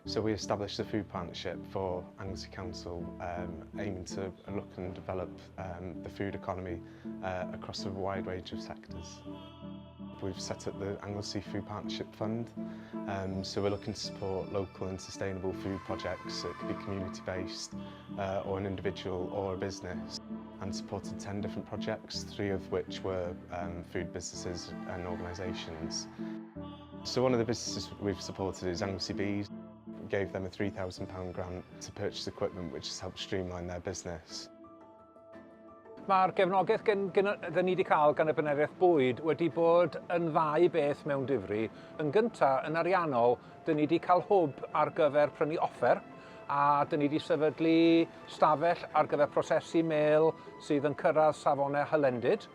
So we established the food partnership for Anglesey Council, aiming to look and develop the food economy across a wide range of sectors. We've set up the Anglesey Food Partnership Fund, so we're looking to support local and sustainable food projects. So it could be community-based or an individual or a business, and supported 10 different projects, 3 of which were food businesses and organisations. So one of the businesses we've supported is Anglesey Bees. We gave them a £3,000 grant to purchase equipment which has helped streamline their business. Mae'r gefnogaeth gen, gen, dyn ni wedi cael gan y Bartneriaeth Bwyd wedi bod yn ddau beth mewn difri. Yn gyntaf, yn ariannol, dyn ni wedi cael hwb ar gyfer prynu offer, a dyn ni wedi sefydlu stafell ar gyfer prosesu mêl sydd yn cyrraedd safonau hylendid.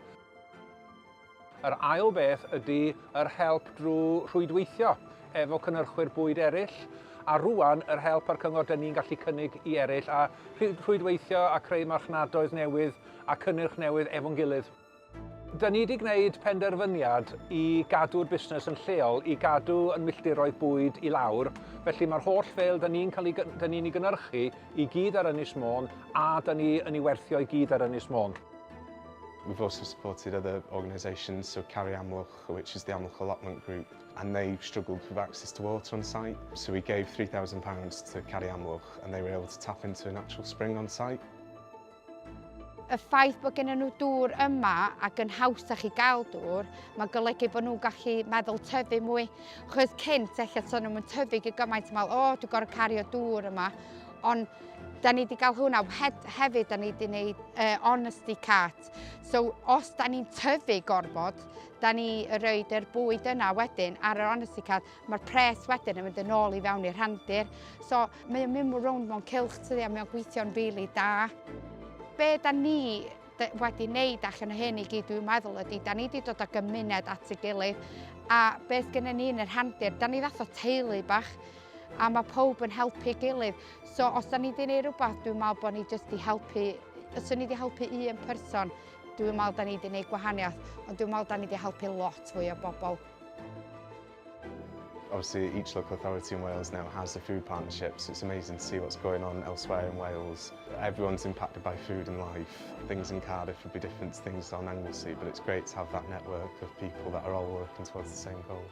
Yr ail beth ydy yr help drwy rhwydweithio efo cynnyrchwyr bwyd eraill, a rwan yr help a'r cyngor dyn ni'n gallu cynnig i eraill a rhwydweithio a creu marchnadoedd newydd a cynnyrch newydd efo'n gilydd. Dyn ni wedi gwneud penderfyniad i gadw'r busnes yn lleol, i gadw yn milltiroedd bwyd i lawr, felly mae'r holl fêl dyn ni'n cael ei, dyn ni'n ei gynhyrchu i gyd ar Ynys Môn a dyn ni yn ei werthio i gyd ar Ynys Môn. We've also supported other organisations, so Caru Amlwch, which is the Amlwch Allotment Group, and they struggled with access to water on site. So we gave £3,000 to Caru Amlwch and they were able to tap into a natural spring on site. Y ffaith bod gen nhw dŵr yma ac yn hawsach i gael dŵr, mae'n golygu bod nhw'n gallu meddwl tyfu mwy. Chos cynt, ella so nhw'n tyfu gymaint, meddwl, "O, oh, dwi'n gorfod cario dŵr yma." Ond da ni wedi cael hwnna. Hefyd, da ni wedi gwneud honesty cart. So, os da ni'n tyfu gorfod, da ni rhoid yr bwyd yna wedyn ar yr honesty cart, mae'r pres wedyn yn mynd yn ôl i fewn i'r rhandir. So, mae'n mynd rownd mewn cylch tydi, a mae'n gweithio'n rili da. Be da ni wedi wneud allan o hyn i gyd, dwi'n meddwl, ydy, da ni wedi dod â gymuned at ei gilydd. A beth gennym ni yn yr rhandir, da ni fath o teulu bach, a mae pawb yn helpu gilydd. So os da ni wedi gwneud rhywbeth, dwi'n meddwl bod ni jyst i helpu, os ni wedi helpu un person, dwi'n meddwl da ni wedi gwneud gwahaniaeth, ond dwi'n meddwl da ni wedi helpu lot fwy o bobl. Obviously, each local authority in Wales now has a food partnership, so it's amazing to see what's going on elsewhere in Wales. Everyone's impacted by food and life. Things in Cardiff would be different to things on Anglesey, but it's great to have that network of people that are all working towards the same goal.